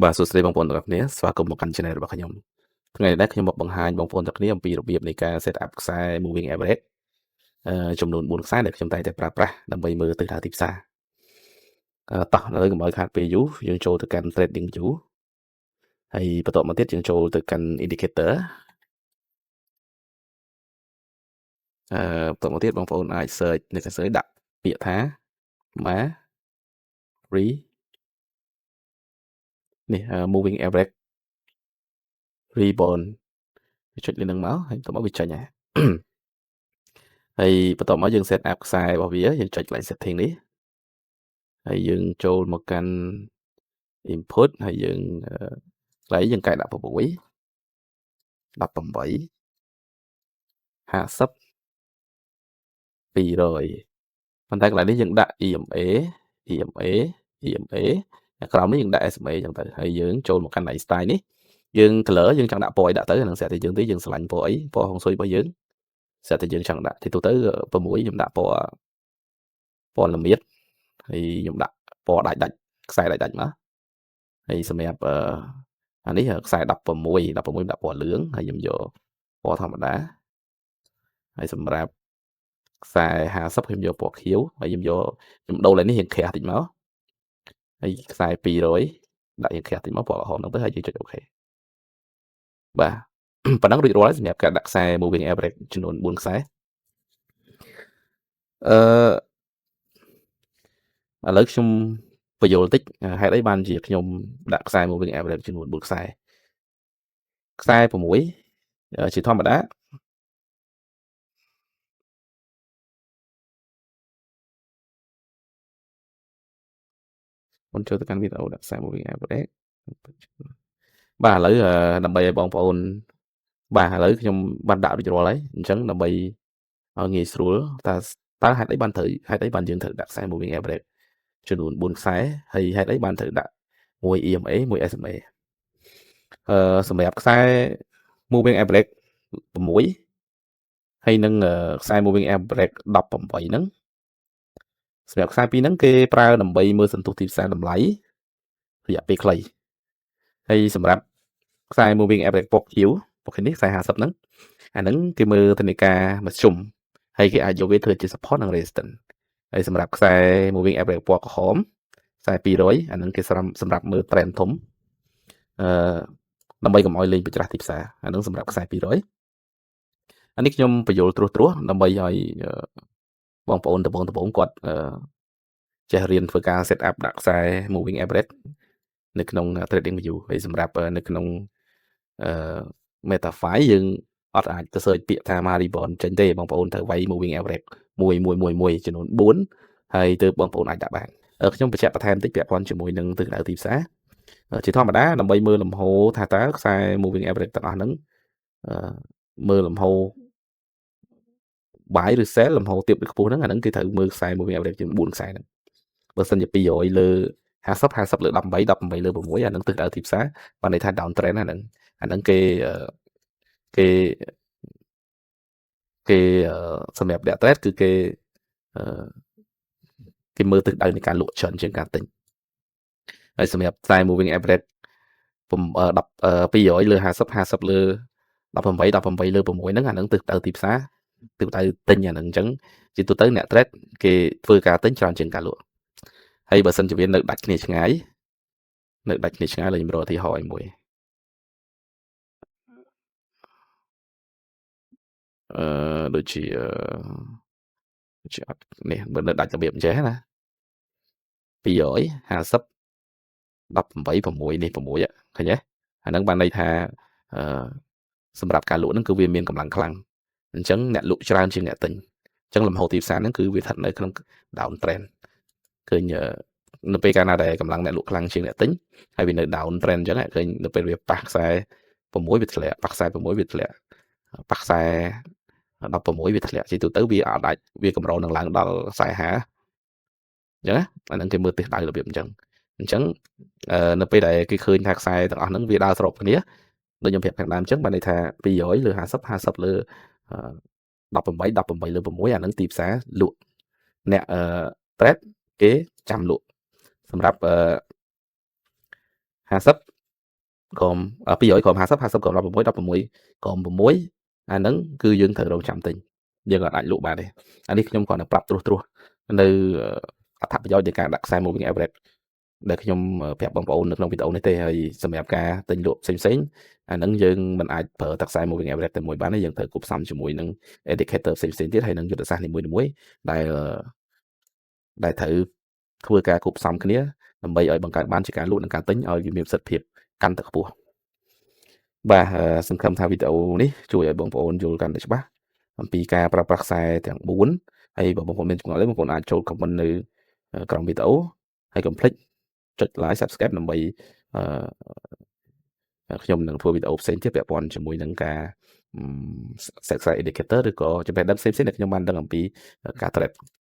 បាទសួស្តីបងប្អូនទាំងអស់គ្នាស្វាគមន៍មកកាន់ Channel របស់ខ្ញុំថ្ងៃនេះខ្ញុំមកបង្ហាញបងប្អូនទាំងគ្នាអំពីរបៀបនៃការ set up ខ្សែ Moving Average ចំនួន4ខ្សែដែលខ្ញុំតែងតែប្រើប្រាស់ដើម្បីមើលទិសដៅទីផ្សារតោះឥឡូវកុំឲ្យខាតពេលយូរយើងចូលទៅកាន់ Trading View ហើយបន្ទាប់មកទៀតយើងចូលទៅកាន់ Indicator បន្ទាប់មកទៀតបងប្អូនអាច search នៅខាង search ដាក់ពាក្យថា Ma Re នេះ moving average ribbon ចុចលើនឹងមកហើយបន្ទាប់មកវាចេញហើយហើយបន្ទាប់មកយើង set up ខ្សែរបស់វាយើងចុចកន្លែង setting នេះហើយយើងចូលមកកាន់ input ហើយយើងកន្លែងយើងកែដាក់6 18 50 200ប៉ុន្តែកន្លែងនេះយើងដាក់ EMA EMA EMA ក្រោមនេះយើងដាក់ SMA អញ្ចឹងទៅហើយយើងចូលមកកាន់ line style នេះយើង color យើងចង់ដាក់ពណ៌អីដាក់ទៅហ្នឹងស្រាប់តែយើងទេយើងស្រឡាញ់ពណ៌អីពណ៌ហុងស៊ុយរបស់យើងស្រាប់តែយើងចង់ដាក់ទីទូទៅ6ខ្ញុំដាក់ពណ៌ពណ៌ល្មៀតហើយខ្ញុំដាក់ពណ៌ដាច់ដាច់ខ្សែដាច់ដាច់មកហើយសម្រាប់អានេះខ្សែ16 16ដាក់ពណ៌លឿងហើយខ្ញុំយកពណ៌ធម្មតាហើយសម្រាប់ខ្សែ50ខ្ញុំយកពណ៌ខៀវហើយខ្ញុំយកខ្ញុំដូរឡើងនេះរៀងក្រាស់តិចមកហើយខ្សែ200ដាក់រៀងក្រាស់តិចមកពណ៌ក្រហមហ្នឹងទៅហើយយើងចុច OK បាទប៉ុណ្ណឹងរួចរាល់ហើយសម្រាប់ការដាក់ខ្សែ moving average ចំនួន4ខ្សែអឺឥឡូវខ្ញុំបញ្យល់តិចហេតុអីបានជាខ្ញុំដាក់ខ្សែ moving average ចំនួន4ខ្សែខ្សែ6ជាធម្មតាមុនចូលទៅកាន់វីដេអូដាក់ខ្សែ moving average បាទឥឡូវដើម្បីឲ្យបងប្អូនបាទឥឡូវខ្ញុំបានដាក់រួចរាល់ហើយអញ្ចឹងដើម្បីឲ្យងាយស្រួលតើតើហេតុអីបានត្រូវហេតុអីបានយើងត្រូវដាក់ខ្សែ moving average ចំនួន4ខ្សែហើយហេតុអីបានត្រូវដាក់មួយ EMA មួយ SMA សម្រាប់ខ្សែ moving average 6ហើយនឹងខ្សែ moving average 18ហ្នឹងសម្រាប់ខ្សែពីរហ្នឹងគេប្រើដើម្បីមើលសន្ទុះទីផ្សារតម្លៃរយៈពេលខ្លីហើយសម្រាប់ខ្សែ moving average ពណ៌ខៀវពណ៌នេះខ្សែ50ហ្នឹងអាហ្នឹងគេមើលធនាគារមធ្យមហើយគេអាចយកវាធ្វើជា support និង resistance ហើយសម្រាប់ខ្សែ moving average ពណ៌ក្រហមខ្សែ200អាហ្នឹងគេសម្រាប់មើល trend ធំអឺដើម្បីកុំឲ្យលេងបច្រាស់ទីផ្សារអាហ្នឹងសម្រាប់ខ្សែ200អានេះខ្ញុំបញ្យល់ត្រួសត្រាសដើម្បីឲ្យបងប្អូនដំបងៗគាត់ចេះរៀនធ្វើការ set up ដាក់ខ្សែ moving average នៅក្នុង trading view ហើយសម្រាប់នៅក្នុងអឺ Metafy យើងអត់អាចទៅ search ពាក្យថា Maribon ចេញទេបងប្អូនត្រូវវាយ moving average 1 1 1 1ចំនួន4ហើយទើបបងប្អូនអាចដាក់បានខ្ញុំបញ្ជាក់បន្ថែមតិចពាក់ព័ន្ធជាមួយនឹងទិសដៅទីផ្សារជាធម្មតាដើម្បីមើលលំហូរថាតើខ្សែ moving average ទាំងអស់ហ្នឹងមើលលំហូរ buy ឬ sell លំហូរទាបឬខ្ពស់ហ្នឹងអាហ្នឹងគេត្រូវមើលខ្សែ moving average ជាង4ខ្សែហ្នឹងបើសិនជា200លើ50 50លើ18 18លើ6អាហ្នឹងទិសដៅទីផ្សារបានន័យថា down trend អាហ្នឹងអាហ្នឹងគេគេគេសម្រាប់អ្នក trade គឺគេគេមើលទិសដៅនៃការលក់ច្រើនជាងការទិញហើយសម្រាប់ខ្សែ moving average 10 200លើ50 50លើ18 18លើ6ហ្នឹងអាហ្នឹងទិសដៅទីផ្សារទិសដៅទិញអាហ្នឹងអញ្ចឹងជាទូទៅអ្នក trade គេធ្វើការទិញច្រើនជាងការលក់ហើយបើសិនជាវានៅដាច់គ្នាឆ្ងាយនៅដាច់គ្នាឆ្ងាយលើខ្ញុំរកឧទាហរណ៍ឲ្យមួយអឺដូចជាជាអត់នេះបើនៅដាច់របៀបអញ្ចេះណា250 18 6នេះ6ឃើញទេអាហ្នឹងបានន័យថាអឺសម្រាប់ការលក់ហ្នឹងគឺវាមានកម្លាំងខ្លាំងអញ្ចឹងអ្នកលក់ច្រើនជាងអ្នកទិញអញ្ចឹងលំហូរទីផ្សារហ្នឹងគឺវាស្ថិតនៅក្នុង down trend ឃើញនៅពេលកាលណាដែលកម្លាំងអ្នកលក់ខ្លាំងជាងអ្នកទិញហើយវានៅ down trend អញ្ចឹងឃើញនៅពេលវាប៉ះខ្សែ6វាធ្លាក់ប៉ះខ្សែ6វាធ្លាក់ប៉ះខ្សែ16វាធ្លាក់ជាទូទៅវាអាចវាកម្រនឹងឡើងដល់ខ្សែ50អញ្ចឹងអាហ្នឹងគេមើលទិសដៅរបៀបអញ្ចឹងអញ្ចឹងនៅពេលដែលគេឃើញថាខ្សែទាំងអស់ហ្នឹងវាដើរស្របគ្នាដូចខ្ញុំប្រាប់ខាងដើមអញ្ចឹងបានន័យថា200លើ50 50លើ18 18លើ6អាហ្នឹងទីផ្សារលក់អ្នកអឺ trade គេចាំលក់សម្រាប់អឺ 50ក្រោម200ក្រោម50 50ក្រោម16 16ក្រោម6អាហ្នឹងគឺយើងត្រូវរងចាំទិញយើងអាចលក់បានទេអានេះខ្ញុំគ្រាន់តែប្រាប់ត្រួសត្រាសនៅអត្ថប្រយោជន៍នៃការដាក់ខ្សែ moving average ដែលខ្ញុំប្រាប់បងប្អូននៅក្នុងវីដេអូនេះទេហើយសម្រាប់ការទិញលក់ផ្សេងផ្សេងអាហ្នឹងយើងមិនអាចប្រើតែខ្សែ moving average តែមួយបានទេយើងត្រូវគួបផ្សំជាមួយនឹង indicator ផ្សេងផ្សេងទៀតហើយនឹងយុទ្ធសាស្ត្រនីមួយៗដែលត្រូវធ្វើការគួបផ្សំគ្នាដើម្បីឲ្យបង្កើតបានជាការលក់និងការទិញឲ្យវាមានប្រសិទ្ធភាពកាន់តែខ្ពស់បាទសង្ឃឹមថាវីដេអូនេះជួយឲ្យបងប្អូនយល់កាន់តែច្បាស់អំពីការប្រើប្រាស់ខ្សែទាំង4ហើយបើបងប្អូនមានចម្ងល់អីបងប្អូនអាចចូល comment នៅក្រោមវីដេអូហើយកុំភ្លេចចុច like subscribe ដើម្បីអឺខ្ញុំនឹងធ្វើវីដេអូផ្សេងទៀតពាក់ព័ន្ធជាមួយនឹងការសិក្សា indicator ឬក៏ចំណេះដឹងផ្សេងៗដែលខ្ញុំបានដឹងអំពីការ trade។